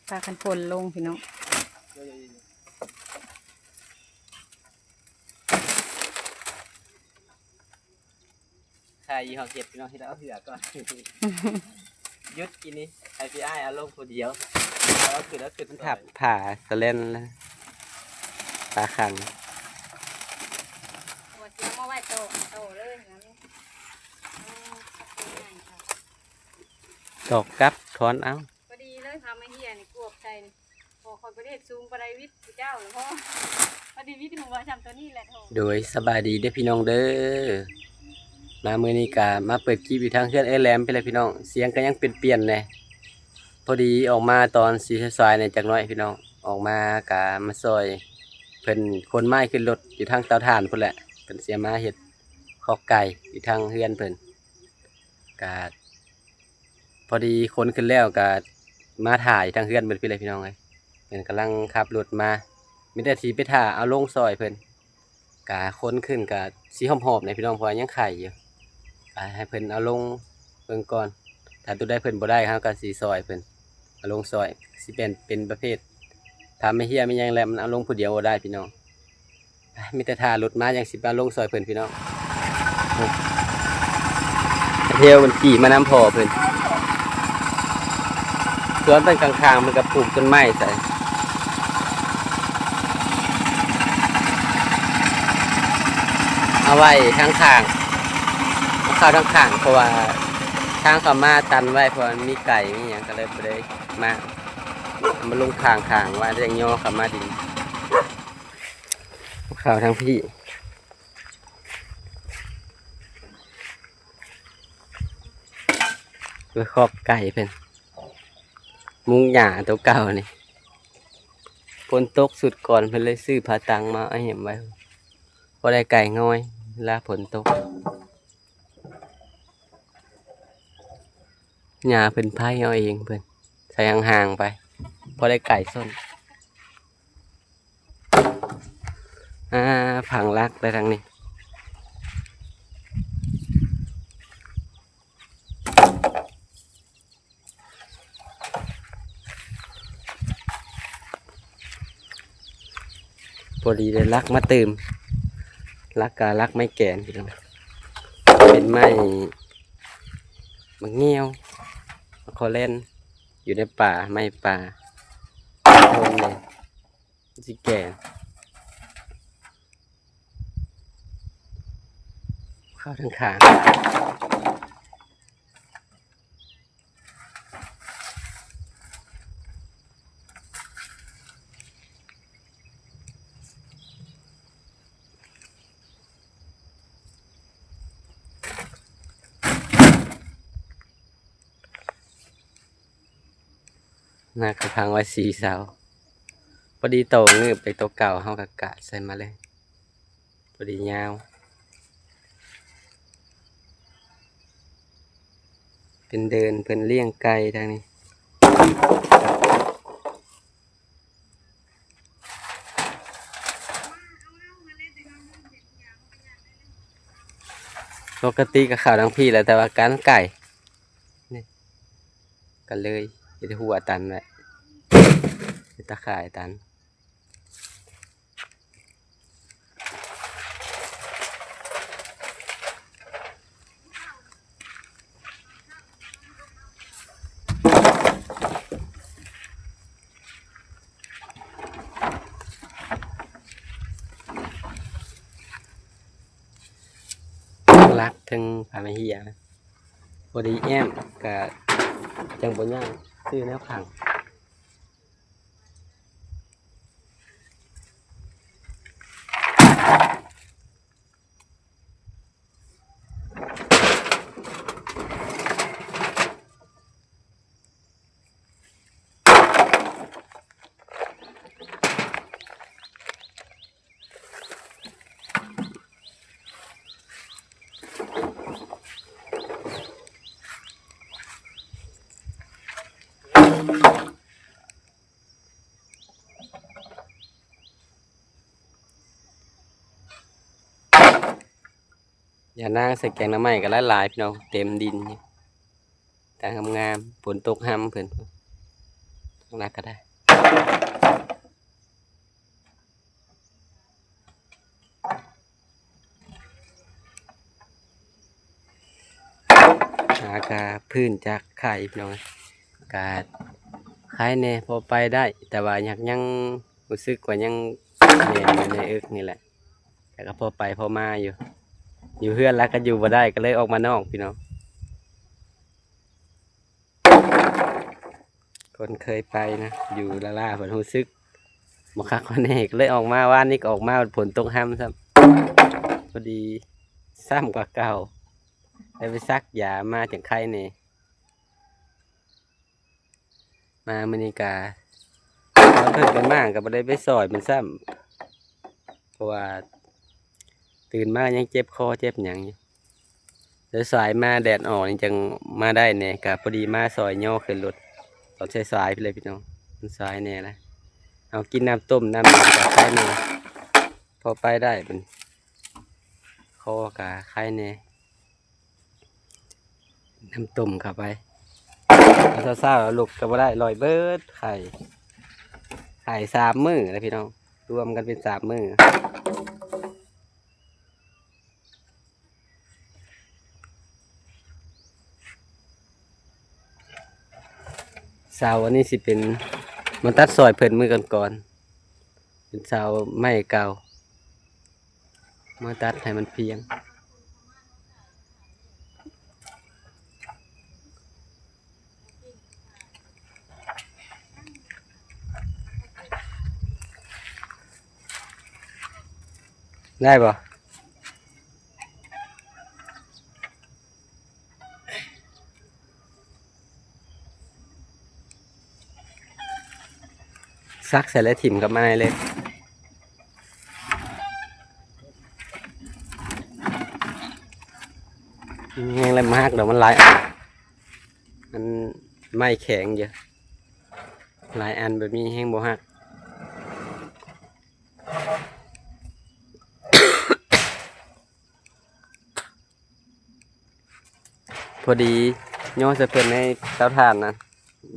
ພາກັນພົ່ນລົງພີ່ນ້ອງ. ຂາຍຢູ່ເຮົາເກັບພີ່ນ້ອງ ເຮັດເອົາເຫື່ອກ່ອນ. ຢຸດກິນນີ້ ໃຫ້ພີ່ອ້າຍເອົາລົງຜູ້ດຽວ. ເອົາຂຶ້ນ ເອົາຂຶ້ນ ມັນທັບຜ້າສະແລນລະ ປາຄັງ. ວ່າຊິເອົາມາໄວ້ໂຕະ ໂຕະເລີຍນະ. ອືມ ຕອກກັບ ຖອນເອົາ. ພໍດີເລີຍ ພາມາເຮຍນີ້ກວບໃສ່ນີ້. ພໍຂ້ອຍບໍ່ໄດ້ເຮັດສູງປານໃດ ວິດຜູ້ເຈົ້າລະພໍ ພໍດີວິດຫົວຊ່ຳໂຕນີ້ແຫຼະ. ໂດຍ ສະບາຍດີເດີພີ່ນ້ອງເດີ. ມາມື້ນີ້ກະມາເປີດຄລິບຢູ່ທາງເຮືອນເອື້ອຍແຫຼມພີ້ແຫຼະພີ່ນ້ອງ. ສຽງກະຍັງປ່ຽນໆແດ່. ພໍດີອອກມາຕອນສີ່ສາຍໆແດ່ຈັກໜ້ອຍພີ່ນ້ອງ. ອອກມາກະມາຊ່ອຍເພິ່ນຂົນໄມ້ຂຶ້ນລົດຢູ່ທາງເຕົາຖ່ານພຸ້ນແຫຼະ. ເພິ່ນຊິເອົາມາເຮັດຄອກໄກ່ຢູ່ທາງເຮືອນເພິ່ນ. ກະພໍດີຂົນຂຶ້ນແລ້ວກະມາຖ້າຢູ່ທາງເຮືອນເພິ່ນພີ້ແຫຼະພີ່ນ້ອງເອີຍ. ເພິ່ນກຳລັງຂັບລົດມາ ມີແຕ່ຊິໄປຖ້າເອົາລົງຊ່ອຍເພິ່ນ. ກະຂົນຂຶ້ນກະຊິຫອບໆແດ່ພີ່ນ້ອງ ເພາະວ່າຍັງໄຂ່ຢູ່. ກະໃຫ້ເພິ່ນເອົາລົງເບິ່ງກ່ອນ. ຖ້າໂຕໃດເພິ່ນບໍ່ໄດ້ ເຮົາກະຊິຊ່ອຍເພິ່ນເອົາລົງຊ່ອຍ. ຊິເປັນ ເປັນປະເພດພາມາເຮຍແມ່ນຫຍັງແຫຼະ ມັນເອົາລົງຜູ້ດຽວບໍ່ໄດ້ພີ່ນ້ອງ. ໄປ ມີແຕ່ຖ້າລົດມາຈັ່ງຊິໄປເອົາລົງຊ່ອຍເພິ່ນພີ່ນ້ອງ. ໂອ້ ເທວມັນຂີ່ມານຳພໍ່ເພິ່ນ. ສວນເພິ່ນຂ້າງໆ ເພິ່ນກະປູກຕົ້ນໄມ້ໃສ່ ເອົາໄວ້ທາງຂ້າງ ເອົາເຂົ້າທາງຂ້າງ ເພາະວ່າທາງເຂົ້າມາຕັນໄວ້ ເພາະວ່າມັນມີໄກ່ມີຫຍັງ ກະເລີຍບໍ່ໄດ້ມາ ເອົາມາລົງຂ້າງໆ ວ່າຈັ່ງຍໍເຂົ້າມາດິນ. ເຂົ້າທາງພີ້ ເພື່ອຄອກໄກ່ເພິ່ນ ມຸງຫຍ້າໂຕເກົ່ານີ້. ຝົນຕົກຊຸດກ່ອນເພິ່ນເລີຍຊື້ຜ້າຕັງມາເອົາແຫມໄວ້ ພໍໄດ້ໄກ່ງ່ອຍເວລາຝົນຕົກ. ຫຍ້າເພິ່ນໄຖເອົາເອງເພິ່ນ ໃສ່ຫ່າງໆໄປ ພໍໄດ້ໄກ່ຊົນ. ອາ ຝັງຫຼັກໄດ້ທາງນີ້. ພໍດີໄດ້ຫຼັກມາຕື່ມ ຫຼັກກະຫຼັກໄມ້ແກນພີ່ນ້ອງ ເປັນໄມ້ໝາກງຽວ ໝາກຄໍແລນ ຢູ່ໃນປ່າ ໄມ້ປ່າ ໂດນແດ່ ຊິແກ່ ເຂົ້າທາງຂ້າງ. ນາກະພັງໄວ້ສີ່ເສົາ ພໍດີໂຕງືບໄປໂຕເກົ່າ ເຮົາກະກາດໃສ່ມາເລີຍ. ພໍດີຍາວ ເປັນເດີ່ນເພິ່ນລ້ຽງໄກ່ທາງນີ້. ປົກກະຕິກະເຂົ້າທາງພີ້ແຫຼະ ແຕ່ວ່າກັນໄກ່ນີ້ ກະເລີຍເຮັດຮົ້ວຕັນໄວ້ ເຮັດຕາຂ່າຍຕັນ. ຫຼັກເທິງຜ້າໄມ້ເຮຍ ພໍດີແອ້ມກະຈັ່ງບໍ່ຍາກ ຊື້ແນວຂັງ. ຢານາງໃສ່ແກງໜໍ່ໄມ້ກະຫຼາຍໆ ພີ່ນ້ອງ ເຕັມດິນນີ້ ຕາງາມໆ ຝົນຕົກຮຳເພິ່ນ. ນະກໍໄດ້ ຫາກະພື້ນຈາກໄຂ່ພີ່ນ້ອງ ກະໄຄແດ່ ພໍໄປໄດ້ ແຕ່ວ່າຍັກ ຍັງຮູ້ສຶກວ່າຍັງແໜ້ນຢູ່ໃນເອິກນີ້ແຫຼະ ແຕ່ກໍພໍໄປພໍມາຢູ່ ຢູ່ເຮືອນແລ້ວກໍຢູ່ບໍ່ໄດ້ ກໍເລີຍອອກມານອກພີ່ນ້ອງ. ຄົນເຄີຍໄປນະ ຢູ່ລ້າໆ ເພິ່ນຮູ້ສຶກບໍ່ຄັກພໍແນ່ ກໍເລີຍອອກມາ. ວານນີ້ກໍອອກມາ ຝົນຕົກຮຳຊ້ຳ ພໍດີຊ້ຳກວ່າເກົ່າ ໄດ້ໄປສັກຢາມາຈັ່ງໄຄແນ່. ມາມື້ນີ້ກະ ຕອນເພິ່ນໄປມ້າງກໍບໍ່ໄດ້ໄປຊ່ອຍມັນຊ້ຳ ເພາະວ່າຕື່ນມາຍັງເຈັບຄໍເຈັບຫຍັງຢູ່. ສາຍໆມາແດດອອກນີ້ຈັ່ງມາໄດ້ແດ່ ກະພໍດີມາຊ່ອຍຍໍຂຶ້ນລົດ ຕອນສາຍໆພຸ້ນແຫຼະພີ່ນ້ອງ ມັນສາຍແດ່ລະ. ເອົາກິນນ້ຳຕົ້ມນ້ຳຫຍັງກະໄຄແດ່ ພໍໄປໄດ້ ມັນຄໍກະໄຄແດ່. ນ້ຳຕົ້ມເຂົ້າໄປ ເຊົ້າໆ ລຸກກໍບໍ່ໄດ້ ລອຍເບິດໄຂ່ ໄຂ່ສາມມື້ແລ້ວພີ່ນ້ອງ ລວມກັນເປັນສາມມື້. ເສົາອັນນີ້ຊິເປັນ ມາຕັດຊ່ອຍເພິ່ນມື້ກ່ອນໆ ເປັນເສົາໄມ້ເກົ່າ ມາຕັດໃຫ້ມັນພຽງ. ໄດ້ບໍ່? ສັກໃສ່ແລ້ວຖິ້ມກັບໄມ້ເລີຍ ແຮງແລ້ວບໍ່ຫັກດອກ ມັນຫຼາຍອັນ ມັນໄມ້ແຂງຢູ່ ຫຼາຍອັນແບບນີ້ແຮງບໍ່ຫັກ. ພໍດີຍໍໃສ່ເພິ່ນໃນເຕົາຖ່ານນະ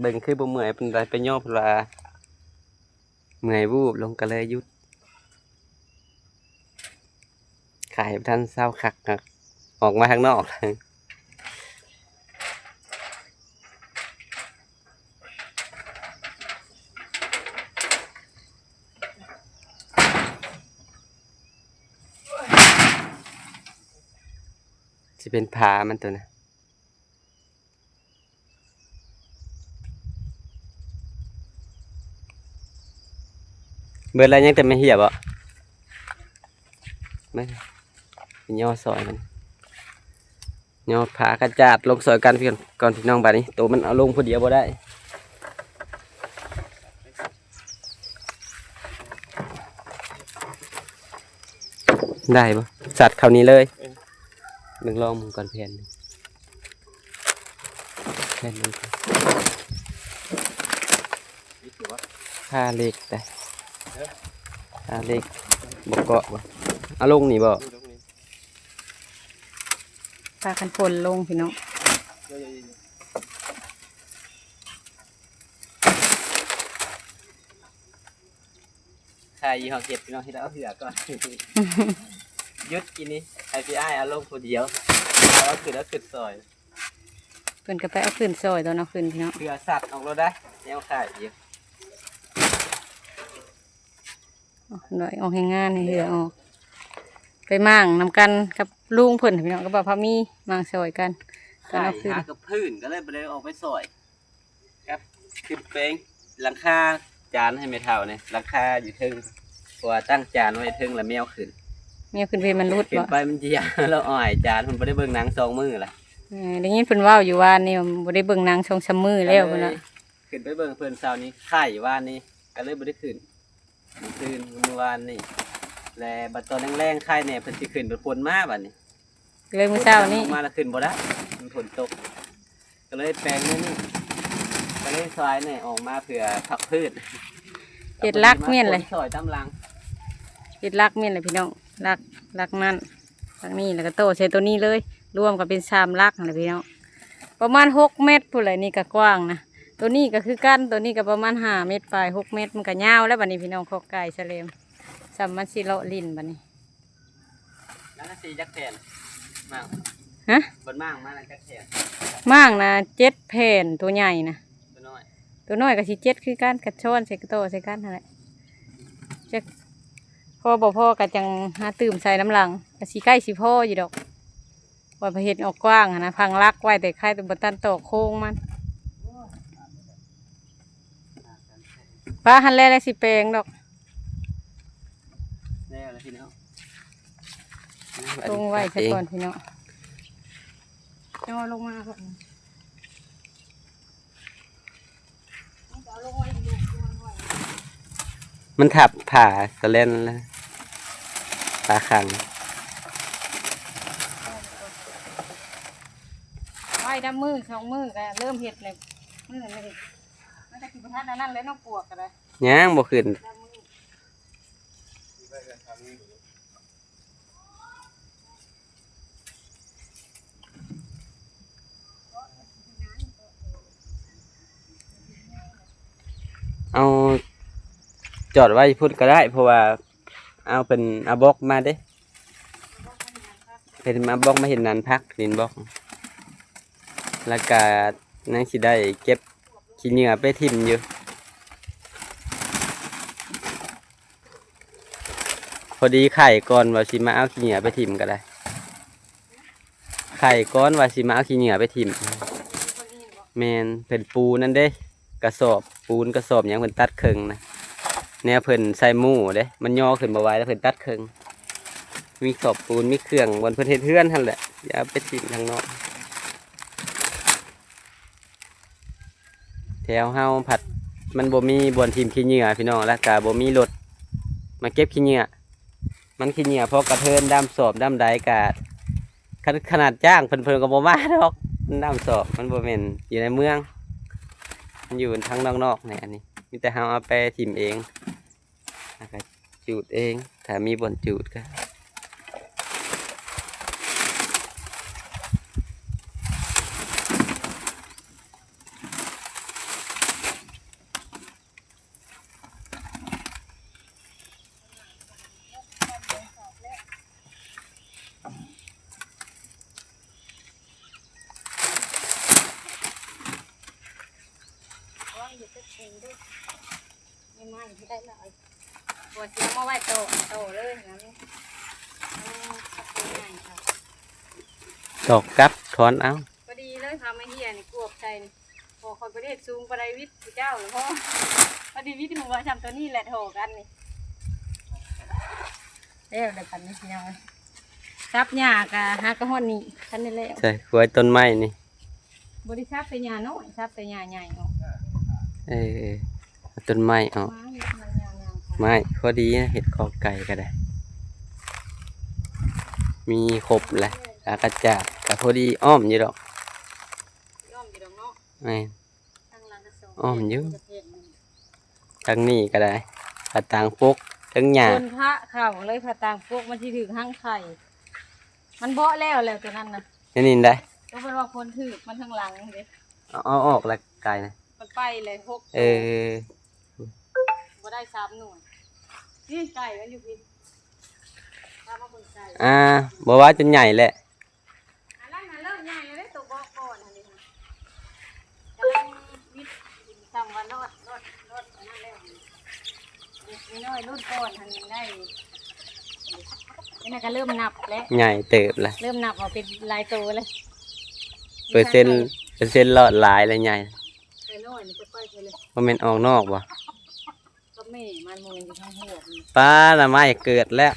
ເບິ່ງຄືບໍ່ເມື່ອຍປານໃດ ໄປຍໍເພິ່ນວ່າເມື່ອຍວູບລົງ ກໍເລີຍຢຸດ. ຂາຍບໍ່ທັນເຊົາຄັກ ອອກມາທາງນອກ. ຊິເປັນຜາມັນໂຕນະ ເບິດແລ້ວ ຍັງແຕ່ແມ່ເຫຍບໍ່? ມາ ຍໍຊ່ອຍມັນ. ຍໍຜ້າກະຈາດລົງຊ່ອຍກັນກ່ອນພີ່ນ້ອງ ບາດນີ້ໂຕມັນເອົາລົງຜູ້ດຽວບໍ່ໄດ້ ໄດ້ບໍ່? ສັດເຂົ້ານີ້ເລີຍ ເອີ ເບິ່ງລອງເບິ່ງກ່ອນແຜ່ນໜຶ່ງ ແຜ່ນໜຶ່ງ ຄາເຫຼັກໄດ໋ ຄາເຫຼັກ ບໍ່ເກາະບໍ່? ເອົາລົງນີ້ບໍ່? ພາກັນພົ່ນລົງພີ່ນ້ອງ ຂາຍຢູ່ເຮົາເກັບພີ່ນ້ອງ ເຮັດເອົາເຫືອກ່ອນ ຢຸດກິນນີ້ ໃຫ້ພີ່ອ້າຍເອົາລົງຜູ້ດຽວ ເອົາຂຶ້ນ ເອົາຂຶ້ນຊ່ອຍ ເພິ່ນກໍໄປເອົາຂຶ້ນຊ່ອຍຕອນເອົາຂຶ້ນພີ່ນ້ອງ ເຫືອສັດອອກໂລດໄດ໋ ແນວຂາຍຢູ່. ໂອ້ ໜ້ອຍອອກແຮງງານໃຫ້ເຫືອອອກ ໄປມ້າງນຳກັນກັບລຸງເພິ່ນພີ່ນ້ອງ ກັບບ່າວພາມີ ມ້າງຊ່ອຍກັນຕອນເອົາຂຶ້ນ ຫາກັບພື້ນ ກໍເລີຍບໍ່ໄດ້ອອກໄປຊ່ອຍ ກັບຂຶ້ນເປັງຫຼັງຄາຈານໃຫ້ແມ່ເຖົ້ານີ້ ຫຼັງຄາຢູ່ເທິງ ເພາະວ່າຕັ້ງຈານໄວ້ເທິງແລ້ວແມວຂຶ້ນ ແມວຂຶ້ນໄປມັນຫຼຸດບໍ່? ຂຶ້ນໄປມັນຈະຢາກ ລາວອ້າຍຈານ ເພິ່ນບໍ່ໄດ້ເບິ່ງໜັງສອງມື້ລະ ເອີ ໄດ້ຍິນເພິ່ນເວົ້າຢູ່ວານນີ້ ບໍ່ໄດ້ເບິ່ງໜັງສອງສາມມື້ແລ້ວ ກໍເລີຍ ເພິ່ນວ່າ ຂຶ້ນໄປເບິ່ງເພິ່ນເຊົ້ານີ້ ໄຂ້ວານນີ້ ກໍເລີຍບໍ່ໄດ້ຂຶ້ນ ມື້ຄືນ ມື້ວານນີ້ ແລະ ບັດຕອນແລງໆ ໄຂ້ແດ່ ເພິ່ນຊິຂຶ້ນ ບັດຝົນມາບັດນີ້ ເລີຍມື້ເຊົ້ານີ້ ຝົນມາແລ້ວຂຶ້ນບໍ່ໄດ້ ມັນຝົນຕົກ ກໍເລີຍແປງແນວນີ້ ກໍເລີຍຊອຍແດ່ ອອກມາເພື່ອພັກພື້ນ ເຮັດຫຼັກແມ່ນເລີຍ ກໍພໍດີມາຂົນຊອຍຕາມຫຼັງ ເຮັດຫຼັກແມ່ນເລີຍພີ່ນ້ອງ ຫຼັກ ຫຼັກນັ້ນ ຫຼັກນີ້ ແລ້ວກໍຕໍ່ໃສ່ໂຕນີ້ເລີຍ ລວມກໍເປັນສາມຫຼັກຫັ້ນແຫຼະພີ່ນ້ອງ ປະມານຫົກແມັດພຸ້ນແຫຼະ ນີ້ກໍກວ້າງນະ ໂຕນີ້ກໍຄືກັນ ໂຕນີ້ກໍປະມານຫ້າແມັດປາຍ ຫົກແມັດ ມັນກໍຍາວແລ້ວ. ບັດນີ້ພີ່ນ້ອງ ຂອກໄກ່ສະແລມ ສ່ຳມັນຊິເລາະຫຼິ້ນບັດນີ້. ແລ້ວກໍຊິຈັກແຜ່ນ ມ້າງ ຮະ? ບັດມ້າງມາແລ້ວຈັກແຜ່ນ? ມ້າງນະ ເຈັດແຜ່ນ ໂຕໃຫຍ່ນະ. ໂຕນ້ອຍ ໂຕນ້ອຍກໍຊິເຈັດຄືກັນ ກໍຊ້ອນໃສ່ ກໍຕໍ່ໃສ່ກັນຫັ້ນແຫຼະ. ຈັກພໍບໍ່ພໍກໍຈັ່ງຫາຕື່ມໃສ່ນຳຫຼັງ ກໍຊິໃກ້ຊິພໍຢູ່ດອກ. ວ່າໄປເຮັດອອກກວ້າງຫັ້ນນະ ພັງຫຼັກໄວ້ ແຕ່ໄຄແຕ່ບໍ່ທັນຕອກໂຄງມັນ. ປະຫັ້ນແຫຼະ ແລ້ວຊິແປງດອກ. ແລ້ວລະພີ່ນ້ອງ ລົງໄວ້ຊະກ່ອນພີ່ນ້ອງ ຍໍລົງມາກ່ອນ. ມັນທັບຝາສະແລນແລ້ວ ຝາຂັງ. ໄວ້ນຳມື້ສອງມື້ກໍເລີ່ມເຮັດແລ້ວ ມື້ໜຶ່ງກໍເຮັດ. ມັນກໍຊິບໍ່ທັນອັນນັ້ນແລ້ວເນາະ ປວກກໍໄດ້ ຍັງບໍ່ຂຶ້ນ. ເອົາຈອດໄວ້ພຸ້ນກໍໄດ້ ເພາະວ່າເອົາ ເພິ່ນເອົາບລັອກມາເດ້ ເພິ່ນເອົາບລັອກມາເຮັດນານຜັກ ດິນບລັອກ ແລ້ວກະຍັງຊິໄດ້ເກັບຂີ້ເຫຍື້ອໄປຖິ້ມຢູ່. ພໍດີໄຂ່ກ່ອນວ່າຊິມາເອົາຂີ້ເຫຍື້ອໄປຖິ້ມກໍໄດ້ ໄຂ່ກ່ອນວ່າຊິມາເອົາຂີ້ເຫຍື້ອໄປຖິ້ມ. ແມ່ນ ເພິ່ນປູນັ້ນເດ້ ກະສອບປູນ ກະສອບຫຍັງ ເພິ່ນຕັດເຄິ່ງນະ ແນວເພິ່ນໃສ່ໝູ່ເດ້ ມັນຍໍຂຶ້ນບໍ່ໄຫວ ແລ້ວເພິ່ນຕັດເຄິ່ງ. ມີສອບປູນ ມີເຄື່ອງ ບ່ອນເພິ່ນເຮັດເຮືອນຫັ້ນແຫຼະ ຢ່າເອົາໄປຖິ້ມທາງນອກ. ແຖວເຮົາພັດມັນບໍ່ມີບ່ອນຖິ້ມຂີ້ເຫຍື້ອພີ່ນ້ອງ ແລ້ວກະບໍ່ມີລົດມາເກັບຂີ້ເຫຍື້ອ. ມັນຂີ້ເຫຍື້ອພໍກະເທີນ ດຳສອບດຳໃດກະ ຄັນຂະໜາດຈ້າງເພິ່ນ ເພິ່ນກໍບໍ່ມາດອກ. ມັນດຳສອບ ມັນບໍ່ແມ່ນຢູ່ໃນເມືອງ ມັນຢູ່ທາງນອກໆນີ້. ອັນນີ້ມີແຕ່ເຮົາເອົາໄປຖິ້ມເອງ ແລ້ວກະຈູດເອງ ຖ້າມີບ່ອນຈູດກະ. ວາງຢູ່ເທິງເທິງເດີ້ ໃໝ່ໆ ທີ່ໄດ້ຫຼາຍ ວ່າຊິເອົາມາໄວ້ຕໍ່ ຕໍ່ເລີຍນະ. ເອົາ ເອົາໂຕໃຫຍ່ເອົາ ຕອກກັບຖອນເອົາ ພໍດີເລີຍ ພາມາເຫຍນີ້ ກວບໃສ່ນີ້. ພໍຂ້ອຍບໍ່ໄດ້ເຮັດສູງປານໃດ ວິດຄືເຈົ້າລະພໍ ພໍດີວິດຫົວຊ່ຳໂຕນີ້ແຫຼະ ທໍ່ກັນນີ້. ແລ້ວແລ້ວບັດນີ້ພີ່ນ້ອງ ສັບຫຍ້າກະຫາກະຮອດນີ້ ຄັນນີ້ແລ້ວ ໃສ່ກວຍຕົ້ນໄມ້ນີ້ ບໍ່ໄດ້ສັບແຕ່ຫຍ້ານ້ອຍ ສັບແຕ່ຫຍ້າໃຫຍ່ອອກ. ເອີ ເອົາຕົ້ນໄມ້ອອກ ມາເຮັດຫຍ້ານາງ ໄມ້ພໍດີເຮັດຄອກໄກ່ກໍໄດ້ ມີຄົບແຫຼະ ອາກາດກະພໍດີອ້ອມຢູ່ດອກ ອ້ອມຢູ່ດອກເນາະ. ແມ່ນ ອ້ອມຢູ່ ທາງນີ້ກໍໄດ້ ຜ້າຕ່າງປົກ ເທິງຫຍ້າ ຄົນພະເຂົ້າເລີຍ ຜ້າຕ່າງປົກ ມັນຊິຖືກຮັງໄຂ່ ມັນເບາະແລ້ວ ແລ້ວຕົວນັ້ນນະ ແນວນີ້ໄດ໋ ກໍເພິ່ນວ່າຄົນຖືກມັນທາງຫຼັງເດ້ ເອົາ ເອົາອອກແລ້ວໄກ່ນະ ມັນໄປເລີຍຫົກ ເອີ ບໍ່ໄດ້ສາມໜ່ວຍ ນີ້ໄກ່ມັນຢູ່ພີ້ ພາມາເບິ່ງໄກ່ ອ່າ ບໍ່ວ່າຈົນໃຫຍ່ແຫຼະ. ອັນນັ້ນນະເລີ່ມໃຫຍ່ແລ້ວເດ້ ໂຕບອກກ່ອນຫັ້ນເດ້ ກຳລັງວິດ ສ່ຳວ່າລອດ ລອດ ລອດອັນນັ້ນແລ້ວ ເດັກນ້ອຍລຸ້ນກ່ອນຫັ້ນໄດ້ ອັນນັ້ນກໍເລີ່ມນັບແລ້ວ ໃຫຍ່ເຕີບລະ ເລີ່ມນັບເອົາເປັນຫຼາຍໂຕແລ້ວ ເປີເຊັນ ເປີເຊັນລອດຫຼາຍແລ້ວໃຫຍ່ ແຕ່ນ້ອຍນີ້ຈະໄປໃສເລີຍ ບໍ່ແມ່ນອອກນອກບໍ່? ກັບແມ່ມັນບໍ່ແມ່ນຢູ່ທາງຫົວນີ້ ປ້າ ໜໍ່ໄມ້ເກີດແລ້ວ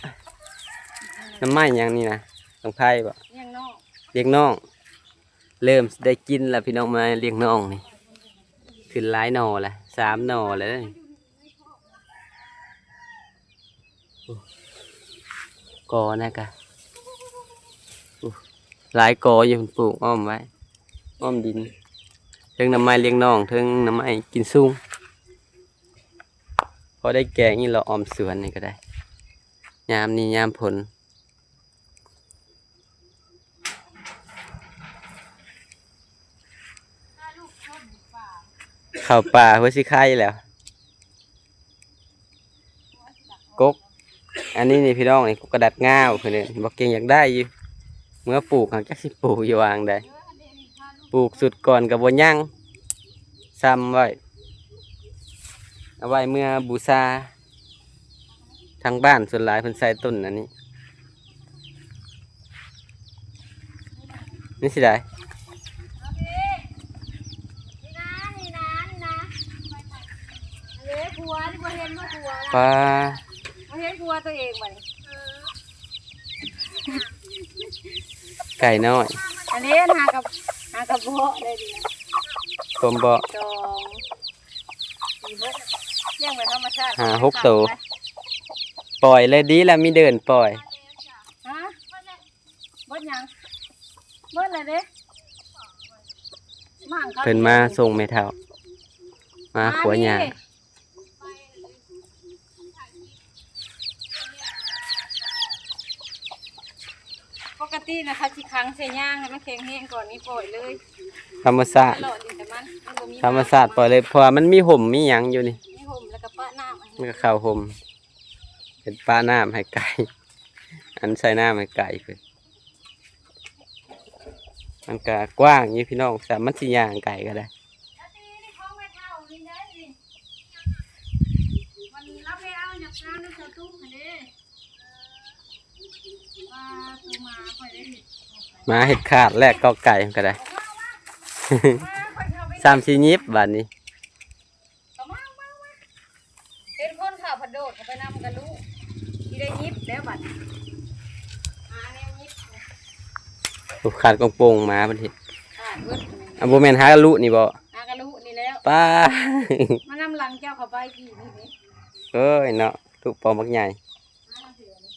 ໜໍ່ໄມ້ຫຍັງນີ້ນະ ຂອງໃຜບໍ່? ລ້ຽງນ້ອງ ລ້ຽງນ້ອງ ເລີ່ມໄດ້ກິນແລ້ວພີ່ນ້ອງ ມາລ້ຽງນ້ອງນີ້ ຂຶ້ນຫຼາຍໜໍ່ແລ້ວ ສາມໜໍ່ແລ້ວ ໂອ້ ກໍນະກະ ໂອ້ ຫຼາຍກໍຢູ່ ເພິ່ນປູກອ້ອມໄວ້ ອ້ອມດິນ ເທິງໜໍ່ໄມ້ລ້ຽງນ້ອງ ເທິງໜໍ່ໄມ້ກິນຊຸງ. ພໍໄດ້ແກງນີ້ເລາະອ້ອມສວນນີ້ກໍໄດ້ ຍາມນີ້ຍາມຝົນ. ເຂົ້າປ່າຫົວຊິໄຄແລ້ວ ກົກ ອັນນີ້ນີ້ພີ່ນ້ອງ ນີ້ ກົກກະດັດງາວ ເພິ່ນເອີ້ນ ບໍ່ເກັ່ງຢາກໄດ້ຢູ່ ເມືອປູກ ຫາກຈັກຊິປູກຢູ່ຫວ່າງໃດ ປູກສຸດກ່ອນກໍບໍ່ຍັງ ຊ້ຳໄວ້ ເອົາໄວ້ເມືອບູຊາ ທາງບ້ານສ່ວນຫຼາຍເພິ່ນໃສ່ຕົ້ນອັນນີ້ ນີ້ຊິໄດ້ ເອີ ຜົວນີ້ບໍ່ເຫັນບໍ່ຜົວລະ ປາ ບໍ່ເຫັນຜົວຕົວເອງບັດນີ້ ໄກ່ນ້ອຍ ອັນນີ້ຫາກັບ ຫາກັບເບາະເລີຍດີ ຄວາມເບາະ ສອງ ສີ່ ຫົກ ລ້ຽງແບບທຳມະຊາດ ຫ້າ ຫົກໂຕ ປ່ອຍເລີຍ ດີລະມີເດີ່ນປ່ອຍ ຮະ ເບິດຫຍັງ ເບິດແລ້ວເດ້ ເພິ່ນມາສົ່ງແມ່ເຖົ້າ ມາຂົວຫຍ້າ ປົກກະຕິນະ ເຂົາຊິຂັງໃສ່ຍາງໃຫ້ມັນແຂງແຮງກ່ອນ ນີ້ປ່ອຍເລີຍ ທຳມະຊາດ ເລາະຫຼິ້ນແຕ່ມັນ ມັນບໍ່ມີ ທຳມະຊາດປ່ອຍເລີຍ ເພາະວ່າມັນມີຮົ່ມມີຫຍັງຢູ່ນີ້ ມີຮົ່ມ ແລ້ວກໍປະນ້ຳ ມັນກໍເຂົ້າຮົ່ມ ເປັນປະນ້ຳໃຫ້ໄກ່ ອັນໃສ່ນ້ຳໃຫ້ໄກ່ເພິ່ນ ມັນກະກວ້າງຢູ່ພີ່ນ້ອງ ສາມາດຊິຍ່າງໄກກໍໄດ້ ໝາເຮັດຂາດແລກກໍໄກ່ມັນກໍໄດ້ ສາມສີ່ຍິບບາດນີ້ ເປັນຄົນຂ້າວພັດໂດດເຂົ້າໄປນຳກັນລູກ ຊິໄດ້ຍິບແລ້ວບັດນີ້ ຫາແນວຍິບ ໂອ້ ຂາດກອງໂປ່ງໝາເພິ່ນເຮັດ ຂາດເບິດ ອ່ະ ບໍ່ແມ່ນຫາກະລຸນີ້ບໍ່ ຫາກະລຸນີ້ແລ້ວ ປ້າ ມານຳຫຼັງເຈົ້າເຂົ້າໄປກີ້ນີ້ເດ້ ເອີຍເນາະ ລຸປອມບັກໃຫຍ່ ມາເທື່ອນີ້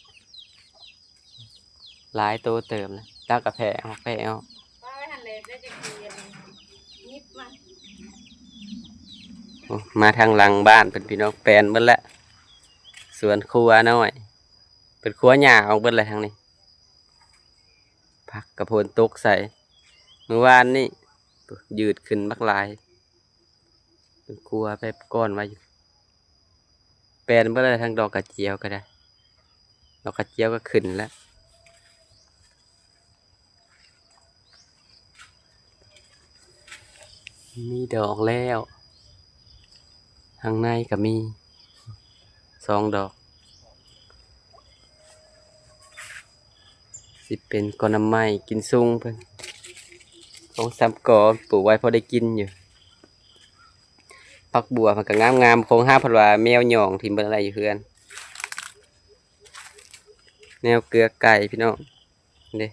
ຫຼາຍໂຕເຕີບນະ ລາວກະແຜ່ອອກແຜ່ອອກ ປາໄວ້ຫັ້ນແຫຼະ ແລ້ວຈະກີ້ອັນນີ້ຫຍິບມາ ໂອ້ ມາທາງຫຼັງບ້ານເພິ່ນພີ່ນ້ອງ ແປນເບິດແລ້ວ ສວນຄົວນ້ອຍ ເພິ່ນຄົວຫຍ້າອອກເບິດແລ້ວທາງນີ້ ຜັກກະຝົນຕົກໃສ່ ມື້ວານນີ້ ຍືດຂຶ້ນບັກຫຼາຍ ເປັນຄົວແບບກ້ອນໄວ້ຢູ່ ແປນບໍ່ໄດ້ ທັງດອກກະຈຽວກໍໄດ້ ດອກກະຈຽວກໍຂຶ້ນແລ້ວ ມີດອກແລ້ວ ທາງໃນກໍມີສອງດອກ ຊິເປັນກໍໜໍ່ໄມ້ກິນຊຸງເພິ່ນ ສອງສາມກໍ ປູກໄວ້ພໍໄດ້ກິນຢູ່. ຜັກບົວມັນກໍງາມໆ ຂອງເຮົາເພິ່ນວ່າແມວຫຍ້ອງຖິ້ມເບິດແລ້ວຢູ່ເຮືອນ ແນວເກືອໄກ່ພີ່ນ້ອງ ເດ້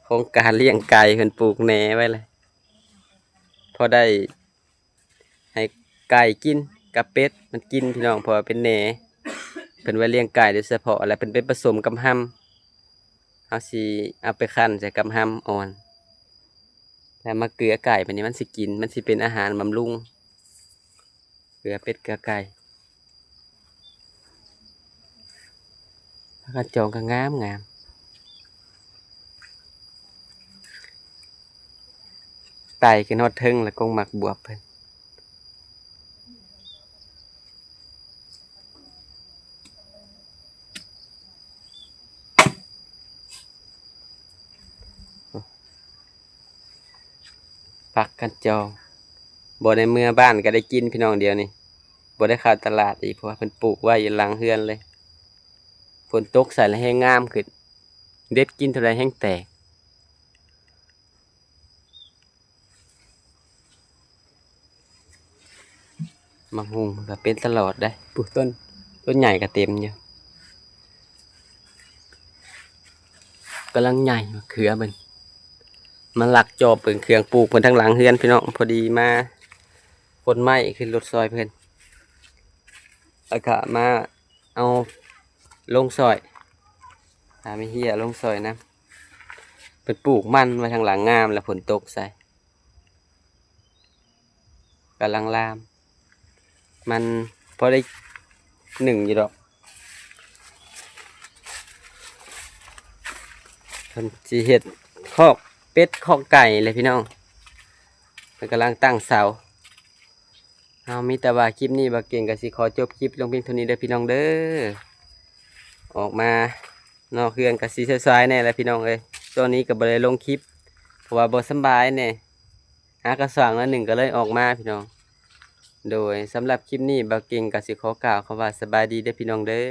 ໂຄງການລ້ຽງໄກ່ເພິ່ນປູກແໜໄວ້ແລ້ວ ພໍໄດ້ໃຫ້ໄກ່ກິນກັບເປັດມັນກິນພີ່ນ້ອງ ເພາະວ່າເປັນແໜ ເພິ່ນໄວ້ລ້ຽງໄກ່ໂດຍສະເພາະ ແລ້ວເພິ່ນໄປປະສົມກັບຮຳ ເຮົາຊິເອົາໄປຄັ້ນໃສ່ກັບຮຳອ່ອນ ແລ້ວມາເກືອໄກ່ ບາດນີ້ມັນຊິກິນ ມັນຊິເປັນອາຫານບຳລຸງ ເກືອເປັດເກືອໄກ່ ຜັກກາດຈອງກໍງາມໆ ໄຕ່ຂຶ້ນຮອດເທິງແລ້ວ ກົງໝາກບວບເພິ່ນ. ຜັກກັນຈອງ ບໍ່ໄດ້ເມືອບ້ານກໍໄດ້ກິນພີ່ນ້ອງ ດຽວນີ້ບໍ່ໄດ້ເຂົ້າຕະຫຼາດອີກ ເພາະວ່າເພິ່ນປູກໄວ້ຢູ່ຫຼັງເຮືອນເລີຍ ຝົນຕົກໃສ່ແລ້ວແຮງງາມຂຶ້ນ ເດັດກິນເທົ່າໃດແຮງແຕກ. ໝາກຫຸ່ງກໍເປັນຕະຫຼອດເດ້ ປູ້ ຕົ້ນ ຕົ້ນໃຫຍ່ກໍເຕັມຢູ່ ກຳລັງໃຫຍ່ ມະເຂືອເພິ່ນ ມາລັກຈອບເບິ່ງເຄື່ອງປູກເພິ່ນທາງຫຼັງເຮືອນພີ່ນ້ອງ ພໍດີມາຂົນໄມ້ຂຶ້ນລົດຊ່ອຍເພິ່ນ ແລ້ວກໍມາ ເອົາລົງຊ່ອຍ ຫາແມ່ເຮຍລົງຊ່ອຍນຳ ເພິ່ນປູກມັນໄວ້ທາງຫຼັງງາມ ແລ້ວຝົນຕົກໃສ່ ກຳລັງລາມ ມັນພໍໄດ້ໜຶ້ງຢູ່ດອກ ເພິ່ນຊິເຮັດຄອກເປັດຄອກໄກ່ແຫຼະພີ່ນ້ອງ ເພິ່ນກຳລັງຕັ້ງເສົາ. ເຮົາມີແຕ່ວ່າຄລິບນີ້ ບ່າວເກັ່ງກໍຊິຂໍຈົບຄລິບລົງພຽງເທົ່ານີ້ເດີພີ່ນ້ອງເດີ. ອອກມານອກເຮືອນກໍຊິສາຍໆແດ່ລະພີ່ນ້ອງເອີຍ. ຊ່ວງນີ້ກໍບໍ່ໄດ້ລົງຄລິບ ເພາະວ່າບໍ່ສຳບາຍແດ່ ຫາກະສ້າງໜ້ອຍໜຶ່ງກໍເລີຍອອກມາພີ່ນ້ອງ. ໂດຍ ສຳລັບຄລິບນີ້ ບ່າວເກັ່ງກໍຊິຂໍກ່າວຄຳວ່າສະບາຍດີເດີພີ່ນ້ອງເດີ.